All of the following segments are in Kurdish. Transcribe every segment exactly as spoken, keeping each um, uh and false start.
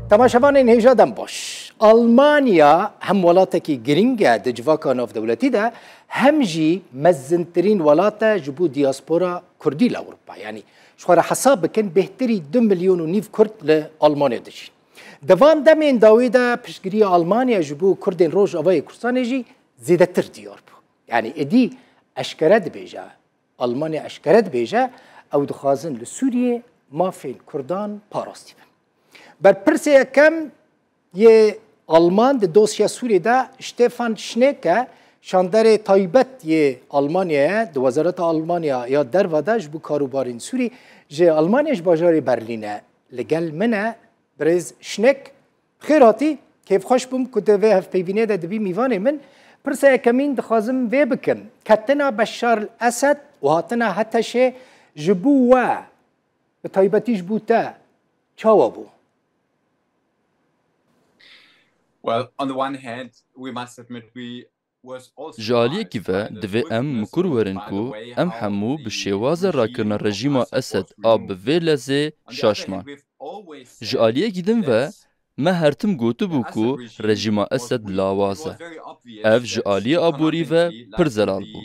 Temaşevanên hêja dem baş. Almanya hem welatekî girîng e di civaka navdewletî de, hem jî mezintirîn welat e ji bo diaspora Kurdî li Ewropa. Yanî ji xwe re hesab bikin, bêhtirî du milyon û nîv Kurd li Almanya dijîn. Di van demên dawî de piştgiriya Almanya ji bo Kurdên Rojavayê Kurdistanê jî zêdetir diyar bû. Yanî êdî eşkere dibêje, Almanya eşkere dibêje, ew dixwazin li Sûriyê mafên Kurdan parastî bin. Berpirsê yekem yê Alman di dosya Sûriyê de Stefan Schneck e, şanderê taybet yê Almanyayê di Wezareta Almanya ya Derve de ji bo karûbarên Sûrî, ji Almanya, ji bajarê Berlîn e. Li gel min e birêz Schneck. Xêr hatî, kêfxweş bûm ku di vê hevpeyvînê de dibî mîvanê min. Pirsa yekemîn dixwazim vê bikim. Ketina Beşar el-Esed û hatina Heteşê ji bo we, bi taybetî ji bo te, çawa bû? Well, on the one hand, we must admit we was also Ji aliyekî ve divê em mikur werin ku em hemû bi şêwaza rakirina rejîma Esed a bi vê lezê şaş man. Ji aliyekî din ve me her tim gotibû ku rejîma Esed lawaz e. Ev ji aliyê aborî ve pir zelal bû.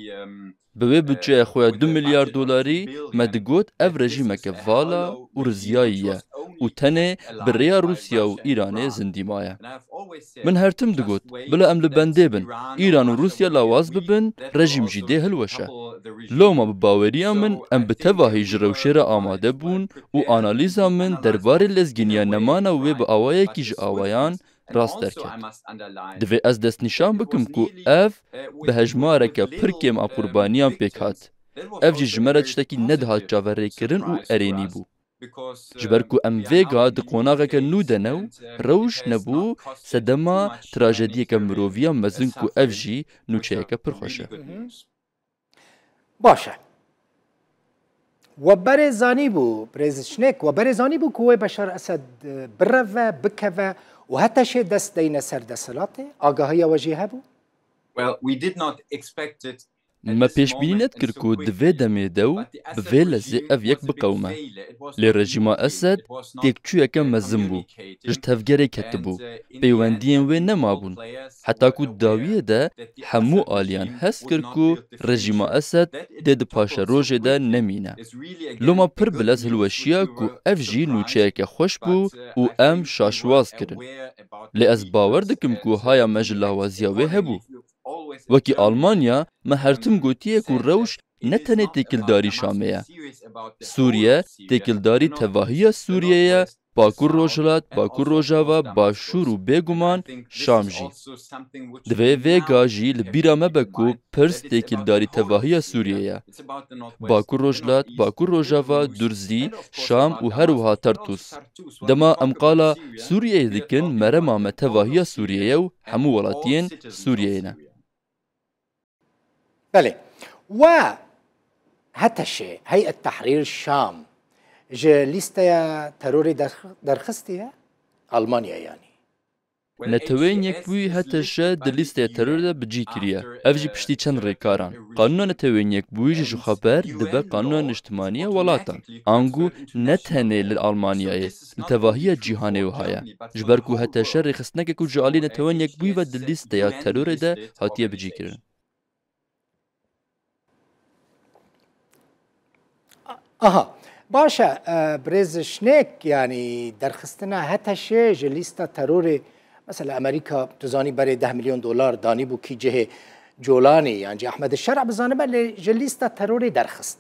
Bi wê budçeya xwe ya du milyar dolarî me digot ev rejîmeke vala û riziyayî ye û tenê bi rêya Rûsya û Îranê zindî maye. Min her tim digot, bila em li bendê bin, Îran û Rûsya lawaz bibin, rejîm jî dê hilweşe. Loma bi baweriya min em bi tevahî ji rewşê re amade bûn û analîza min derbarê lezgîniya nemana wê bi awayekî ji awayan rast derket. Divê ez destnîşan bikim ku ev bi hejmareke pir kêm a qurbaniyan pêk hat. Ev jî ji me re tiştekî nedihat çaverêkirin û erênî bû. Ji ber ku em vêga di qonaxeke nû de ne û rewş nebû sedema trajediyeke mirovî ya mezin ku ev jî nûçeyeke pir xweş e. Baş e. We berê zanîbû, Birêz Şnek, we berê zanîbû ku wê Beşar Esed, e, bireve, bikeve û Heteşê dest deyne ser desthilatê? Agahiya we jê hebû? Well, we did not expect it. Me pêşbînî nedikir ku di vê demê de û bi vê lezê ev yek biqewime. Lê rejîma Esed têkçûyeke mezin bû. Ji tevgerê ketibû. Peywendiyên wê nemabûn. Heta ku di dawiyê de hemû aliyan hest kir ku rejîma Esed dê di paşerojê de nemîne. Loma pir bilez hilweşiya ku ev jî nûçeyeke xweş bû û em şaşwaz kirin. Lê ez bawer dikim ku haya me ji lawaziya wê hebû. Wekî Almanya, me her tim gotiye ku rewş ne tenê têkildarî Şamê ye. Sûriye têkildarî tevahiya Sûriyê ye, Bakur Rojhilat, Bakur Rojava, Başûr û bêguman Şam jî. Divê vêga jî li bîra me be ku pirs têkildarî tevahiya Sûriyê ye. Bakur Rojhilat, Bakur Rojava, Durzî, Şam û her wiha Tartus. Dema em qala Sûriyeyê dikin, merema me tevahiya Sûriyê ye û hemû welatiyên Sûriyeyê ne. Belê. We HTŞ, Heyet Tehrîr Şam, ji lîsteya terorê derx-, derxistiye? Almanya yanî. Neteweyên Yekbûyî HTŞ di lîsteya terorê de bi cî kiriye. Ev jî piştî çend rêkaran. Qanûna Neteweyên Yekbûyî jî ji xwe ber dibe qanûna niştimanî ya welatan. Ango ne tenê li Almanyayê, li tevahiya cîhanê wiha ye. Ji ber ku HTŞ rêxistineke ku ji alî Netewên Yekbûyî ve di lîsteya terorê de hatiye bicîkirin. Aha, baş e, e, birêz Şnek, yanî derxistina HTŞ ji lîsta terorê, mesela Amerîka, tu zanî, berê deh milyon dolar danîbû kî cihê Colanî, yan jî Ehmed Şer'a bizanibe, lê ji lîsta terorê derxist.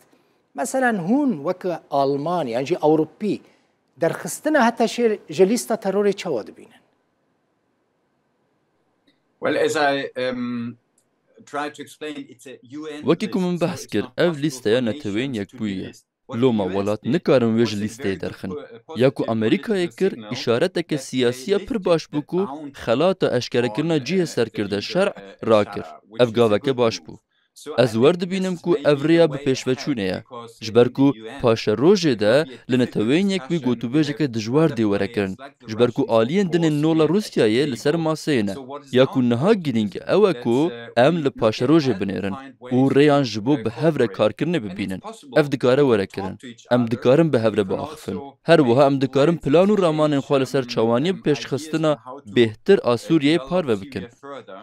Mesela hûn weke Alman, yan jî Ewropî, derxistina HTŞ ji lîsta terorê çawa dibînin? Well, as I, um, tried to explain, it's a U N Wekî ku min list, so behs it's kir, not ev possible lîsteya for a nation Neteweyên to Yekbûyî be ye. Loma welat nikarin wê ji lîsteyê derxin. Ya ku Amerîkayê kir, îşareteke siyasî ya pir baş bû ku xelata eşkerekirina cihê serkirde Şer'a rakir. Ev gaveke baş bû. Ez wer dibînim ku ev rêya bi pêşveçûnê ye. Ji ber ku paşerojê de li Neteweyên Yekbûyî gotûbêjeke dijwar dê were kirin. Ji ber ku aliyên din ên nola Rûsyayê li ser maseyê ne. Ya ku niha girîng ew e ku em li paşerojê binêrin û rêyan ji bo bi hev re karkirinê bibînin. Ev dikare were kirin. Em dikarin bi hev re biaxifin. Her wiha em dikarin plan û ramanên xwe li ser çawaniyê bi pêşxistina bêhtir a Sûriyeyê parve bikin.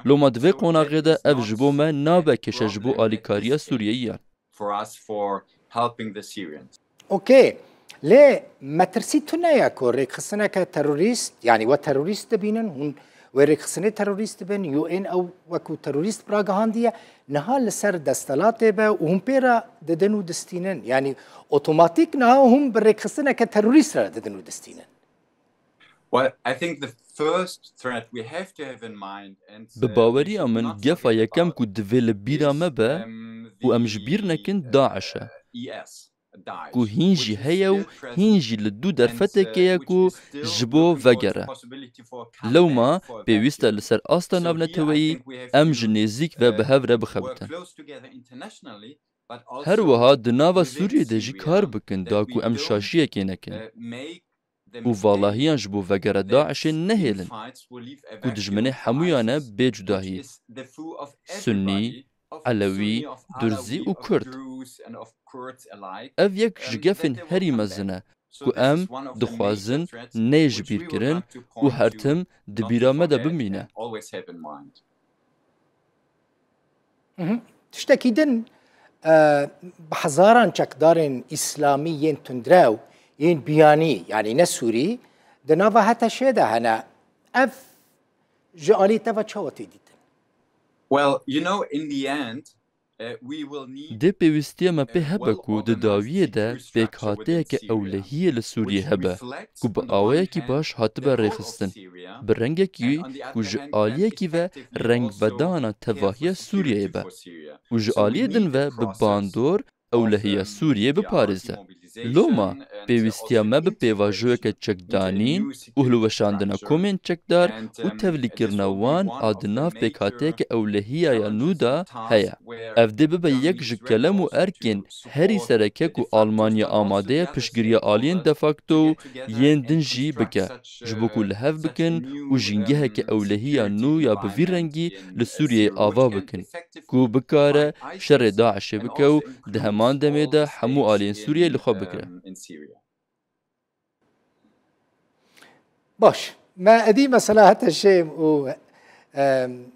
Loma di vê qonaxê de ev ji bo me nabe kêşe ji bo alîkariya Sûriyeyiyan. For us for helping the Syrians. Okey. Lê metirsî tune ye ku rêkxistineke terorîst, yanî we terorîst dibînin, hûn wê rêkxistinê terorîst dibin, U N ew wekû terorîst bi ragihandiye, niha li ser destelatê be û hûn pê re didin û distînin. Yanî otomatîk niha hûn bi rêkxistineke terorîst re didin û distînin. Well, I think the first threat we have to have in mind and Bi baweriya min gefa yekem ku divê li bîra me be û em ji bîr nekin, DAIŞ e. Ku hîn jî heye û hîn jî li dû derfetekê ye ku ji bo vegere. Lewma pêwîst e li ser asta navneteweyî em ji nêzîk ve bi hev re bixebitin. Her wiha di nava Sûriyê de jî kar bikin da ku em şaşiyekê nekin û valahiyan ji bo vegera DAIŞê nehêlin ku dijminê hemûyan e bê cudahî. Sunnî, Elewî, Durzî û Kurd. Ev yek ji gefên herî mezin e ku em dixwazin neyê ji bîr kirin û her tim di bîra me de bimîne. Tiştekî din, bi hezaran çekdarên îslamî yên tundrew, yên biyanî, yanî ne Sûrî, di nava HTŞ'ê de hene. Ev ji alî te ve çawa tê dîtin? Well, you know, in the end, Dê pêwîstiya me pê hebe ku di dawiyê de pêkhateyeke ewlehiyê li Sûriyê hebe, ku bi awayekî baş hatibe rêxistin, bi rengekî ku ji aliyekî ve rengvedana tevahiya Sûriyeyê be û ji aliyê din ve bi bandor ewlehiya Sûriyê biparêze. Loma, pêwîstiya me bi pêvajoyeke çekdanîn û hilweşandina komên çekdar û tevlîkirina wan a di nav pêkhateyeke ewlehiya ya nû de heye. Ev dê bibe yek ji kelem û erkên herî sereke ku Almanya amade ye piştgiriya aliyên de facto û yên din jî bike, ji bo ku li hev bikin û jîngeheke ewlehiya nû ya bi vî rengî li Sûriyeyê ava bikin, ku bikare şerê DAIŞ'ê bike û di heman demê de hemû aliyên Sûriyeyê li xwe bigire. Baş. Me edî mesela HTŞ'ê û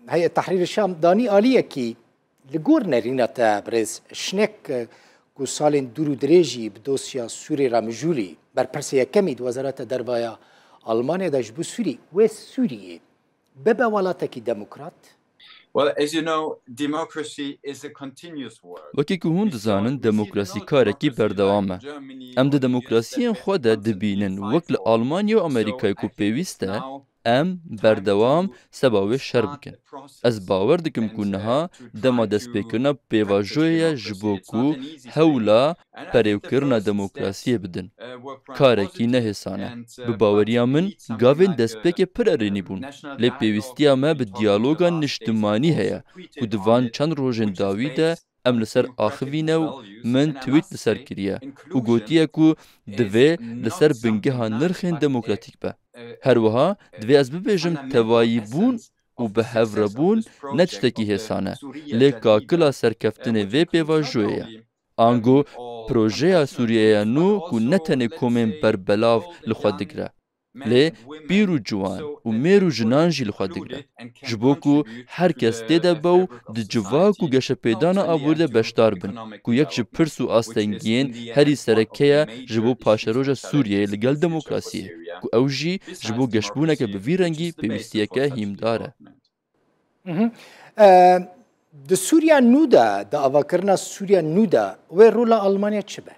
Heyet Tehrîr Şam danî aliyekî li gor nerîna te birêz Şnek, ku salên dûr û dirêjî bi dosya Sûrê re mijûlî, berpirsê yekemî di Wezareta Derve ya Almanya de ji bo Sûrî, wê Sûriyê bibe welatekî demokrat? Well, as you know, democracy is a continuous work. Wekî ku hûn dizanin, demokrasî karekî berdewam e. Em di demokrasiyên xwe de dibînin, wek li Almanya û Amerîkayê ku pêwîst e, em berdewam seba wê şer bikin. Ez bawer dikim ku niha dema destpêkirina pêvajoyê ye ji bo ku hewla perêwkirina demokrasiyê bidin. Karekî ne hêsan e. Bi baweriya min, gavên destpêkê pir erênî bûn. Lê pêwîstiya me bi diyaloga niştimanî heye ku di van çend rojên dawî de em li ser axivîne û min tweet li ser kiriye û gotiye ku divê li ser bingeha nirxên demokratîk be. Her wiha divê ez bibêjim tevayîbûn û bi hev re bûn ne tiştekî hêsan e. Lê kakila serkeftinê vê pêvajoyê ye. Ango projeya Sûriyeya nû ku ne tenê komên berbelav li xwe digire, lê pîr û ciwan û mêr û jinan jî li xwe digire. Ji bo ku her kes tê de be û di civak û geşepêdana aborî de beşdar bin, ku yek ji pirs û astengiyên herî sereke ye ji bo paşeroja Sûriyeyê li gel demokrasiyê, ku ew jî ji bo geşbûneke bi vî rengî pêwîstiyeke hîmdar e. Di Sûriya nû de, di avakirina Sûriya nû de wê rola Almanya çi be?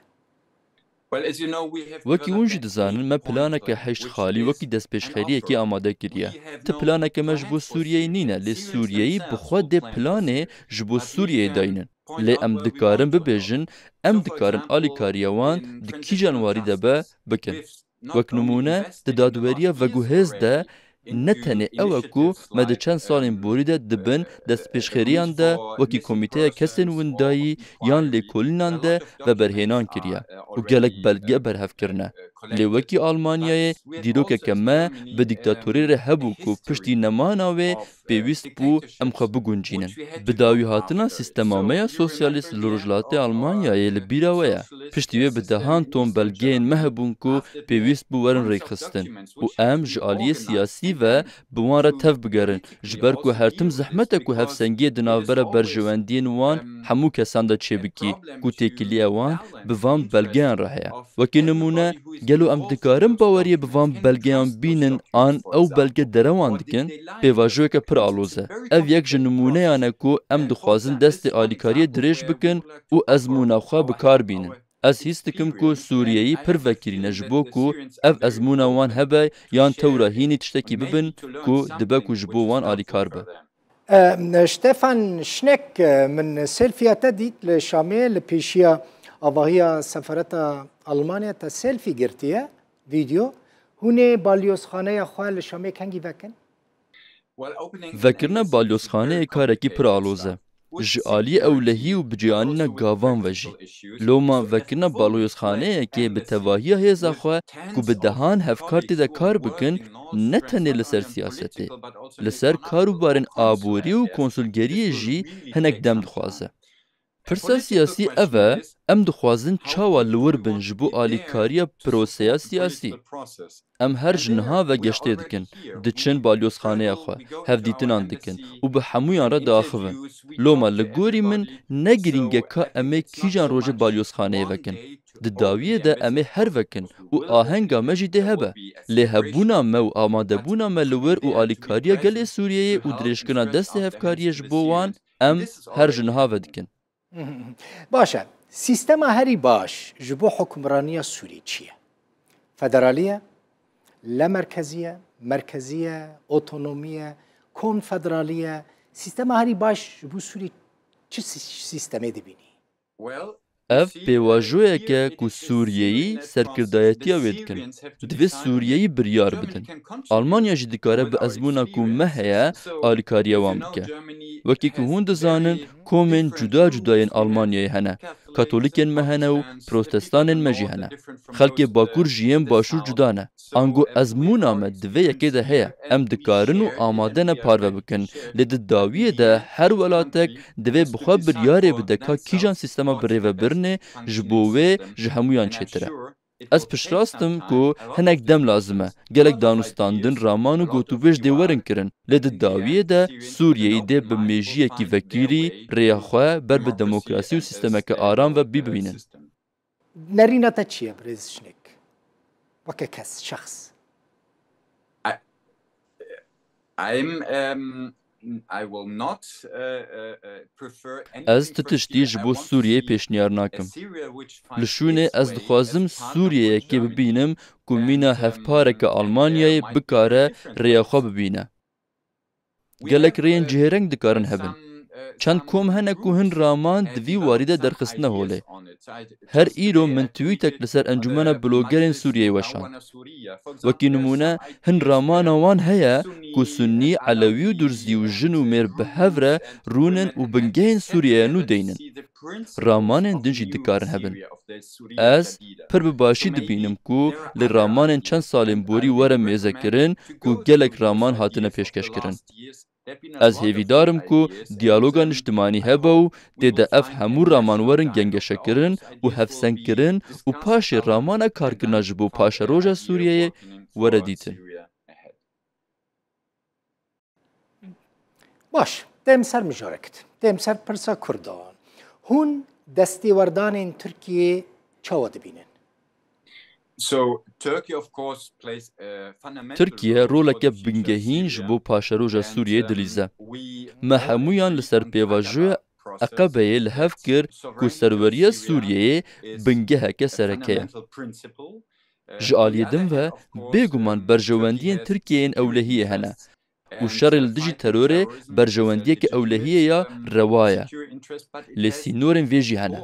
Wekî hûn jî dizanin, me planeke heşt xalî wekî destpêşxeriyekê amade kiriye. Ti planeke me ji bo Sûriyeyê nîne, lê Sûriyeyî bi xwe dê planê ji bo Sûriyeyê dayînin. Lê em dikarin bibêjin, em dikarin alîkariya wan di kîjan warî de be, bikin. Wek nimûne, di dadweriya veguhêz de Ne tenê ew e ku me di çend salên borî de di bin destpêşxêriyan de wekî komîteya kesên windayî yan lêkolînan de veberhênan kiriye û gelek belge berhev kirine. Lê wekî Almanyayê dîrokeke me bi dîktatorî re hebû ku piştî nemana wê pêwîst bû em xwe biguncînin. Bi dawî hatina sîstema me ya sosyalîst li Rojhilatê Almanyayê li bîra we ye. Piştî wê bi dehan ton belgeyên me hebûn ku pêwîst bû werin rêkxistin û em ji aliyê siyasî ve bi wan re tev bigerin, ji ber ku her tim zehmet e ku hevsengiyê di navbera berjewendiyên wan hemû kesan de çêbikî, ku têkiliya wan bi van belgeyan re heye. Wekî nimûne, gelo em dikarin baweriyê bi van belgeyan bînin an ew belge derewan dikin? Pêvajoyeke pir aloz e. Ev yek ji nimûneyan e ku em dixwazin destê alîkariyê dirêj bikin û ezmûna xwe bi kar bînin. Ez hîs dikim ku Sûriyeyî pir vekirî ne ji bo ku ev ezmûna wan hebe yan tewra hînî tiştekî bibin ku dibe ku ji bo wan alîkar be. E, Stefan Schneck, e, min selfiya te dît li Şamê, li pêşiya avahiya sefareta Almanya te selfî girtiye, vîdeo. Hûn ê balyozxaneya xwe li Şamê kengî vekin? Vekirina balyozxaneyê karekî pir aloz e. Ji aliyê ewlehî û bicêanîna gavan ve jî. Loma vekirina balyozxaneyekê bi tevahiya hêza xwe ku bi dehan hevkar tê de kar bikin, ne tenê li ser siyasetê, li ser karûbarên aborî û konsulgeriyê jî hinek dem dixwaze. Pirsa siyasî ev e, em dixwazin çawa li wir bin ji bo alîkariya proseya siyasî. Em her ji niha ve geştê dikin, diçin balyozxaneya xwe, hevdîtinan dikin û bi hemûyan re diaxivin. Loma li gorî min ne girîng e ka em ê kîjan rojê balyozxaneyê vekin. Di dawiyê de em ê her vekin û ahenga me jî dê hebe. Lê hebûna me û amadebûna me li wir û alîkariya gelê Sûriyeyê û dirêjkirina destê hevkariyê ji bo wan em her ji niha ve dikin. Baş e. Sîstema herî baş ji bo hukimraniya Sûrî çi ye? Federalî ye? Lemerkezî ye? Merkezî ye? Otonomî ye? Konfederalî ye? Sîstema herî baş ji bo Sûrî çi sî- sîstemê dibînî? Ev pêvajoyek e ku Sûriyeyî serkirdayetiya wê dikin. Divê Sûriyeyî biryar bidin. Almanya jî dikare bi ezmûna ku me heye alîkariya wan bike. Wekî ku hûn dizanin, komên cuda cuda yên Almanyayê hene. Katolîkên me hene û protestanên me jî hene. Xelkê Bakur ji yên Başûr cuda ne. Ango ezmûna me di vê yekê de heye. Em dikarin û amade ne parve bikin. Lê di dawiyê de her welatek divê bi xwe biryarê bide ka kîjan sîstema birêvebirinê ji bo wê ji hemûyan çêtir e. Ez piştrast im ku hinek dem lazim e. Gelek danûstandin, raman û gotûbêj dê werin kirin. Lê di dawiyê de Sûriyeyî dê bi mêjiyekî vekirî rêya xwe ber bi demokrasî û sîstemeke aram ve bibînin. Nerîna te çi ye, birêz Şinek? Weke kes, şexs. I'm, um, I will not, uh, uh, uh, prefer anything Ez ti tiştî ji bo Sûriyeyê pêşniyar nakim. Li şûnê ez dixwazim Sûriyeyekê bibînim ku mîna hevpareke Almanyayê bikare rêya xwe bibîne. Gelek rêyên cihêreng dikarin hebin. Çend kom hene ku hin raman di vî warî de derxistine holê. Her îro min twîtek li ser Encûmena Blogerên Sûriyeyê weşand. Wekî nimûne, hin ramana wan heye ku Sunnî, Elewî û Durzî û jin û mêr bi hev re rûnin û bingehên Sûriyeya nû deynin. Ramanên din jî dikarin hebin. Ez pir bi başî dibînim ku li ramanên çend salên borî were mêzekirin ku gelek raman hatine pêşkêşkirin. Ez hêvîdar im ku diyaloga niştimanî hebe û tê de ev hemû raman werin gengeşekirin û hevsengkirin û paşê ramana karkirina ji bo paşeroja Sûriyeyê were dîtin. Baş, dêm ser mijarek. Dêm ser pirsa Kurdan. Hûn destêwerdanên Tirkiyê çawa dibînin? So, Turkey, of course, plays a fundamental Tirkiye role for roleke the future of bingehîn ji Syria. bo paşeroja And, Sûriyeyê um, dilîze. We Me hemûyan li ser pêvajoya Eqebe'yê li hev kir ku serweriya Sûriyeyê bingeheke sereke ye. Ji aliyê din ve, bêguman berjewendiyên Tirkiyeyên ewlehiyê hene û şerê li dijî terorê berjewendiyeke ewlehiyê ya rewa ye. Lê sînorên vê jî hene.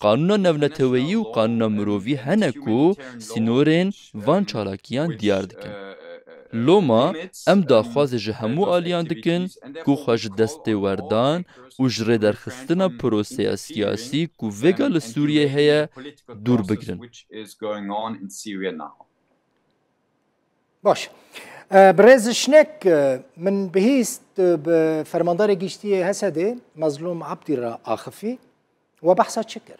Qanûna navneteweyî û qanûna mirovî hene ku sînorên van çalakiyan diyar dikin. Loma em daxwazê ji hemû aliyan dikin ku xwe ji destêwerdan û ji rêderxistina proseya siyasî ku vêga li Sûriyeyê heye dûr bigirin. Baş. E, Birêz Şnek, e, min bihîst, e, bi fermandarê giştî yê Hesedê Mezlûm Abdî re axifî. We behsa çi kir?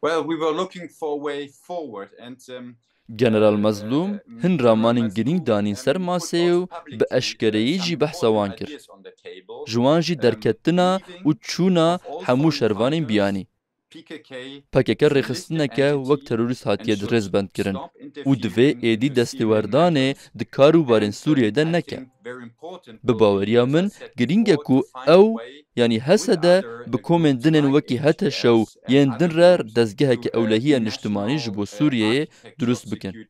Well, we were looking for a way forward and um, General Mezlûm hin ramanên girîng danîn ser maseyê û bi eşkereyî jî behsa wan kir. Ji wan jî derketina û çûna hemû şervanên biyanî. P K K rêxistineke wek terorîst hatiye dirêzbendkirin û divê êdî destêwerdanê di karûbarên Sûriyeyê de neke. Bi baweriya min, girîng e ku ew, yanî H S D, bi komên din ên wekî H T Ş û yên din re dezgeheke ewlehiya niştimanî ji bo Sûriyeyê dirust bikin.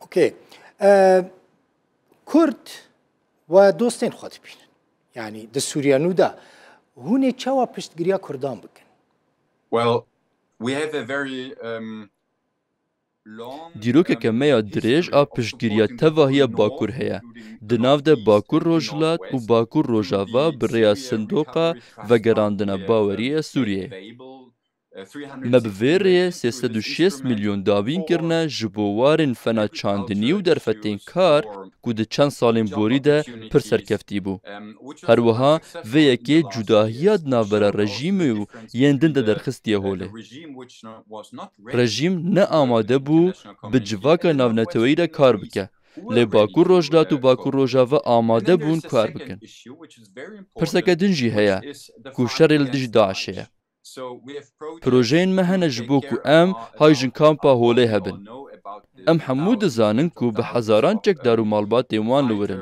Okey. E, Kurd we dostên xwe dibînin. Yanî di Sûriya nû de hûn ê çawa piştgiriya Kurdan bikin? Well, we have a very um, Dîrokeke me ya dirêj a piştgiriya tevahiya Bakur heye. Di nav de Bakur Rojhilat û Bakur Rojava bi rêya sindoqa vegerandina baweriyê ya Sûriyeyê. Me bi vê rêyê sê sed û şêst milyon dabîn kirine ji bo warên fena çandinî û derfetên kar ku di çend salên borî de pir serkeftî bû. Her wiha vê yekê cudahiya di navbera rejîmê û yên din de derxistiye holê. Rejîm ne amade bû bi civaka navneteweyî re kar bike. Lê Bakur Rojhilat û Bakur Rojava amade bûn kar bikin. Pirseke din jî heye ku şerê li dijî DAIŞê ye. Projeyên me hene ji bo ku em hay jin kampa holê hebin. Em hemû dizanin ku bi hezaran çekdar û malbatên wan li wir in.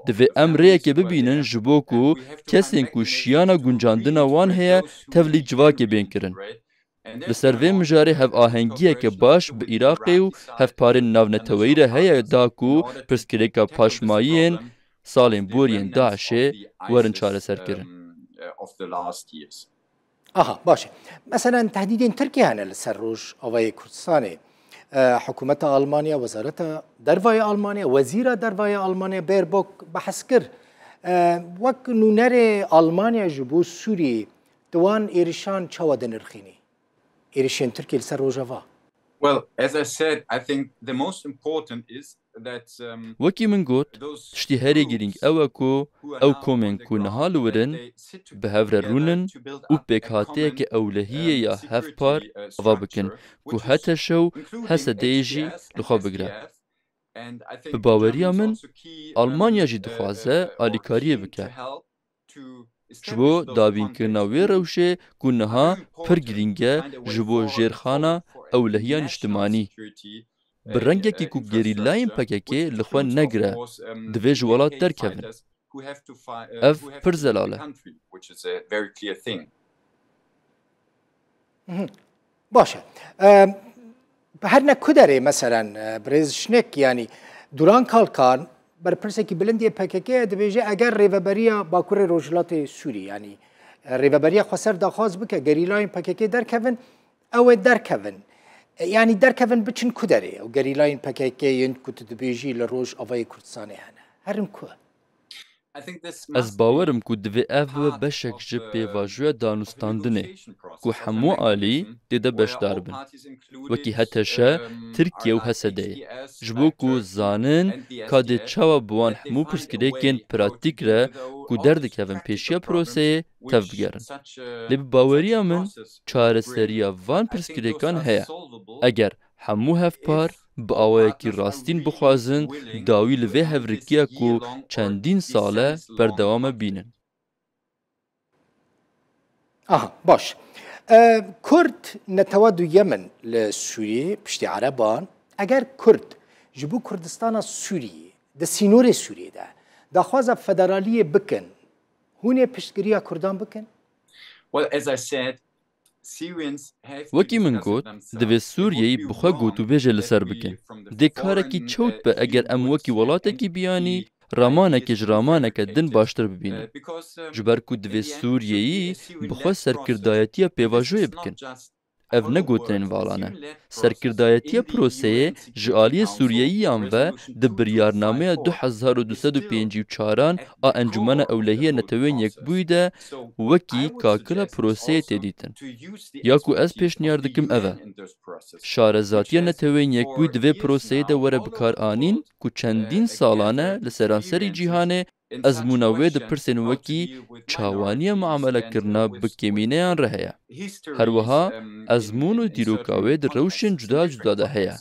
Divê em rêyekê bibînin ji bo ku kesên ku şiyana guncandina wan heye tevlî civakê bên kirin. Li ser vê mijarê hevahengiyeke baş bi Iraqê û hevparên navneteweyî re heye da ku pirsgirêka paşmayiyên salên borî yên DAIŞê werin çareserkirin. Aha, baş e. Meselen, tehdîdên Tirkiyê hene li ser Rojavayê Kurdistanê. E, Hikûmeta Almanya, Wezareta Derva ya Almanya, Wezîra Derva ya Almanya Baerbock behs kir. E, wek nûnerê Almanya ji bo Sûriyê, tu wan êrişan çawa dinirxînî? Êrişên Tirkiyê li ser Rojava? Well, as I said, I think the most important is Wekî min got, tiştî herî girîng ew e ku ew komên ku niha li wir in, bi hev re rûnin û pêkhateyeke ewlehiyê ya hevpar ava bikin ku H T Ş û H S D'yê jî li xwe bigire. Bi baweriya min, Almanya jî dixwaze alîkariyê bike. Ji bo dabînkirina wê rewşê ku niha pir girîng e ji bo jêrxana ewlehiya niştimanî, bi rengekî ku gerîlayên P K K li xwe negire, divê ji welat derkevin. Ev pir zelal e. Baş e. Bi her ne ku derê, meselen, birêz Şnek, yanî Duran Kalkan, berpirsekî bilind yê P K K ye, dibêje eger Rêveberiya Bakurê Rojhilatê Sûrî, yanî Rêveberiya Xweser daxwaz bike gerîlayên P K K derkevin, ew ê derkevin. Yanî derkevin biçin ku derê? Ew gerîlayên P K K yên ku tu dibêjî li Rojavayê Kurdistanê hene, herin ku? Ez bawerim ku divê ev bibe beşek ji pêvajoya danûstandinê ku hemû alî tê de beşdar bin. Wekî H T Ş, Tirkiye û H S D'yê. Ji bo ku zanin ka dê çawa bi wan hemû pirsgirêkên pratîk re ku derdikevin pêşiya proseyê tev bigerin. Lê bi baweriya min çareseriya van pirsgirêkan heye. Eger hemû hevpar bi awayekî rastîn bixwazin dawî li vê hevrikiya ku çendîn sal e berdewam e bînin. Aha, baş. E, Kurd netewa duyem in li Sûriyê piştî Ereban. Eger Kurd ji bo Kurdistana Sûriyê di sînorê Sûriyê de daxwaza federaliyê bikin, hûn ê piştgiriya Kurdan bikin? Well, as I said, Syrians have to Wekî min discuss it got, themselves. divê Sûriyeyî bi xwe gotûbêje li ser bikin. Dê karekî çewt be eger em wekî welatekî biyanî ramanekê ji ramaneke din baştir bibînin. Ji ber ku divê Sûriyeyî bi xwe serkirdayetiya pêvajoyê bikin. Ev ne gotinên vala ne. Serkirdayetiya proseyê ji aliyê Sûriyeyiyan ve di biryarnameya du hezar û du sed û pêncî û çaran a Encûmena Ewlehiya Neteweyên Yekbûyî de wekî kakila proseyê tê dîtin. Ya ku ez pêşniyar dikim ev e. Şarezatiya Neteweyên Yekbûyî di vê proseyê de were bikaranîn ku çendîn salan e li seranserî cîhanê ezmûna wê di pirsên wekî çawaniya muamelekirina bi kêmîneyan re heye. Her wiha ezmûn û dîroka wê di rewşên cuda cuda de heye.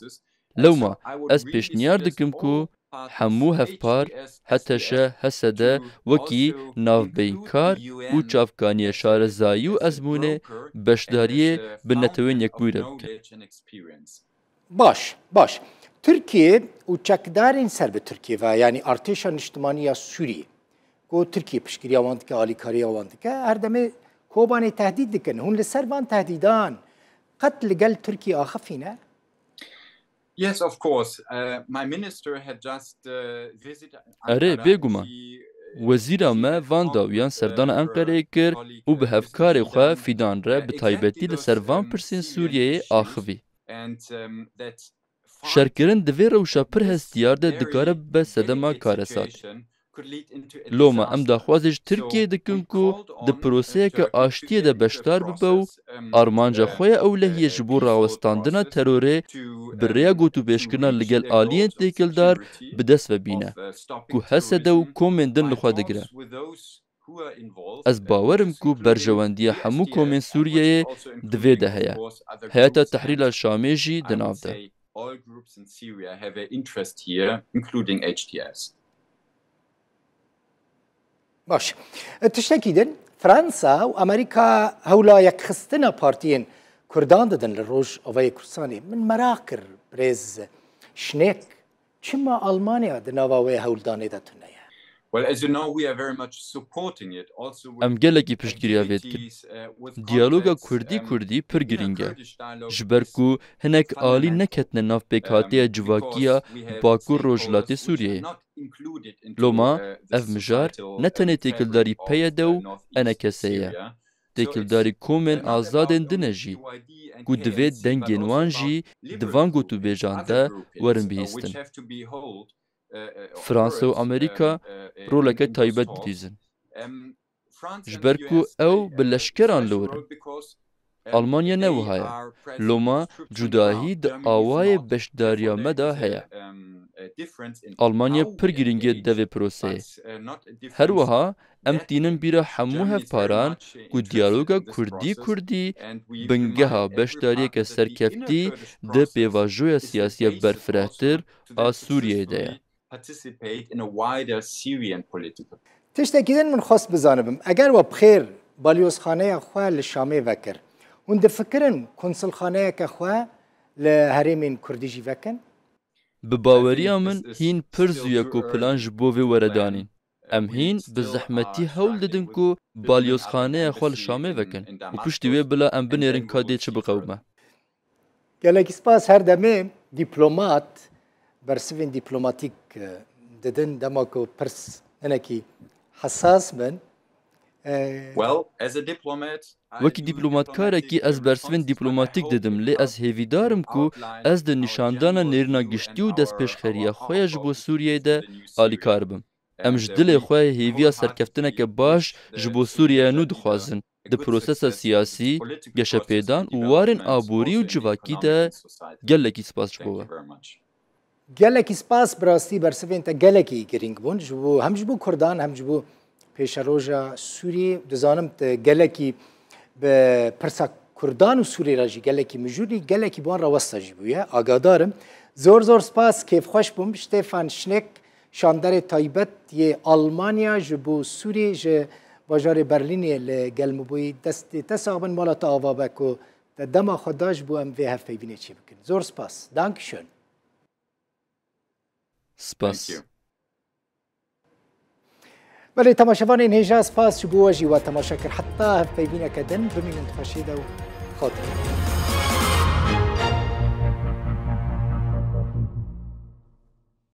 Lewma ez pêşniyar dikim ku hemû hevpar, H T Ş, H S D, wekî navbeynkar û çavkaniya şarezayî û ezmûnê beşdariyê bi Netewên Yekbûyî re bikin. Baş, baş. Tirkiye û çekdarên ser bi Tirkiye ve, yanî artêşa niştimanî ya Sûriyê, ku Tirkiye piştgiriya wan dike, alîkariya wan dike, her demê Kobanê tehdîd dikin. Hûn li ser van tehdîdan qet li gel Tirkiye axifîne? Yes, of course. Uh, my minister had just uh, visited Erê, bêguman. Wezîra me van dawiyan serdana Enqereyê kir û bi hevkarê xwe Fîdan re bi taybetî li ser van pirsên Sûriyeyê axivî. Şerkirin di vê rewşa pir hestiyar de dikare bibe sedema karesatê. Loma em daxwazê ji Tirkiyeyê dikin ku di proseyeke aştiyê de beşdar bibe û armanca xwe ya ewlehiyê ji bo rawestandina terorê bi rêya gotûbêjkirina li gel aliyên têkildar bi dest ve bîne, ku H S D û komên din li xwe digire. Ez bawer im ku berjewendiya hemû komên Sûriyeyê di vê de heye. Heyeta Tehrîra Şamê jî di nav de. Baş. Tiştekî din, Fransa û Amerîka hewla yekxistina partiyên Kurdan didin li Rojavayê Kurdistanê. Min meraq kir, birêz Şnek, çima Almanya di nava wê hewldanê de tune ye? Em gelekî piştgiriya vê dikin. Diyaloga Kurdî-Kurdî pir girîng e. Ji ber ku hinek alî neketine nav pêkhatiya civakî ya Bakur Rojhilatê Sûriyeyê. Loma ev mijar ne tenê têkildarî P Y D û E N K S'ê ye. Têkildarî komên azadên din e jî, ku divê dengên wan jî di van gotûbêjan de werin bihîstin. Fransa û Amerîka roleke taybet didîzin. Ji ber ku ew bi leşkeran li wir in. Almanya ne wiha ye. Loma cudahî di awayê beşdariya me de heye. Almanya pir girîng e di devê proseyê. Her wiha em tînin bîra hemû hevparan ku diyaloga Kurdî-Kurdî bingeha beşdariyeke serkeftî di pêvajoya siyasî ya berfirehtir a Sûriyeyê de ye. Tiştekî din min xwest bizanibim, eger we bi xêr balyozxaneya xwe li Şamê vekir, hûn difikirin konsulxaneyeke xwe li herêmên Kurdî jî vekin? Bi baweriya min hîn pir zû ye ku plan ji bo vê were danîn. Em hîn bi zehmetî hewl didin ku balyozxaneya xwe li Şamê vekin û piştî wê bila em binêrin ka dê çi biqewime. Gelekî spas, her demê dîplomat bersivên dîplomatîk e, didin, dema ku pirs hinekî hesas bin. E, Well, as a diplomat, Wekî dîplomatkarekî ez bersivên dîplomatîk didim, lê ez hêvîdar im ku ez di nîşandana nêrîna giştî û destpêşxeriya xwe ya ji bo Sûriyeyê de alîkar bim. Em ji dilê xwe hêviya serkeftineke baş ji bo Sûriyeya nû dixwazin, di prosesa siyasî, geşepêdan û warên aborî û civakî de gelekî spas ji bo we. Gelekî spas, bi rastî bersivên te gelekî girîng bûn. Ji bo, hem ji bo Kurdan, hem ji bo pêşeroja Sûriyê. Dizanim te gelekî bi pirsa Kurdan û Sûriyê re jî gelekî mijûl î, gelekî bi wan re westa jî bûye. Agadar im. Zor zor spas, kêfxweş bûm. Stefan Schneck, şanderê taybet yê Almanya ji bo Sûriyê ji bajarê Berlînê li gel min bûyî. Destê te sax bin, mala te ava be ku te dema xwe da ji bo em vê hevpeyvînê çêbikin. Zor spas. Dankeschön. Spas. Belê, temaşevanên hêja, spas ji bo we jî we temaşe kir. Heta hevpeyvîneke din, bimînin di xweşiyê de û xatirê.